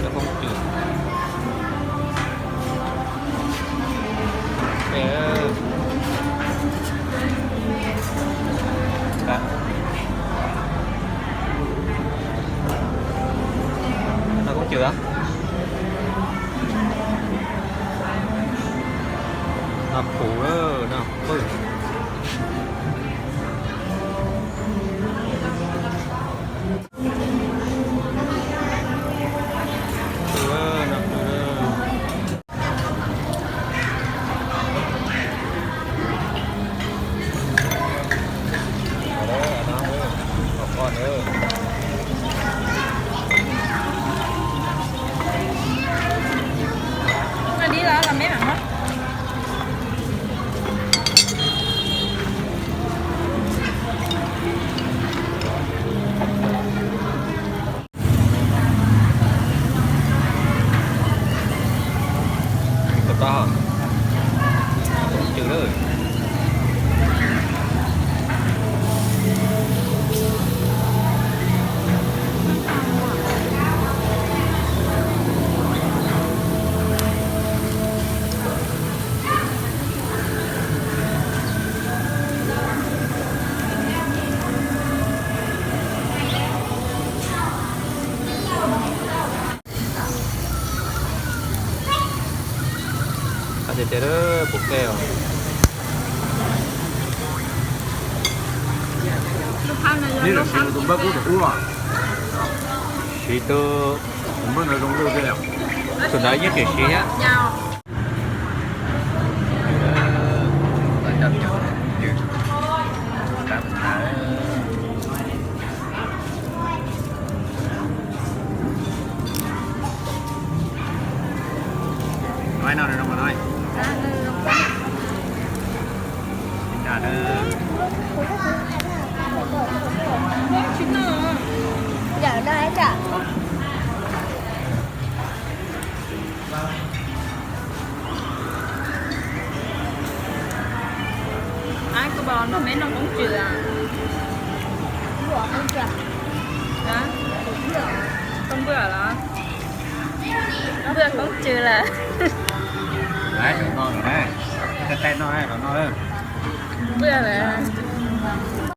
Noj koob tswm. Noj koob tswm a. Noj pum, noj pum. Tau, tau tswm lawm. Qab tiag tiag, pum kej os. Neb siv tus npawb kub tus ub os. Siv tus, tus npawb ntawd zoo nkauj tiag. Tus ntawd yeej tseem siv thiab. Ab, koj puas nrog meb noj koob tswm a? Koj npwj los? Npwj koob tswm lawm. Npwj lawm.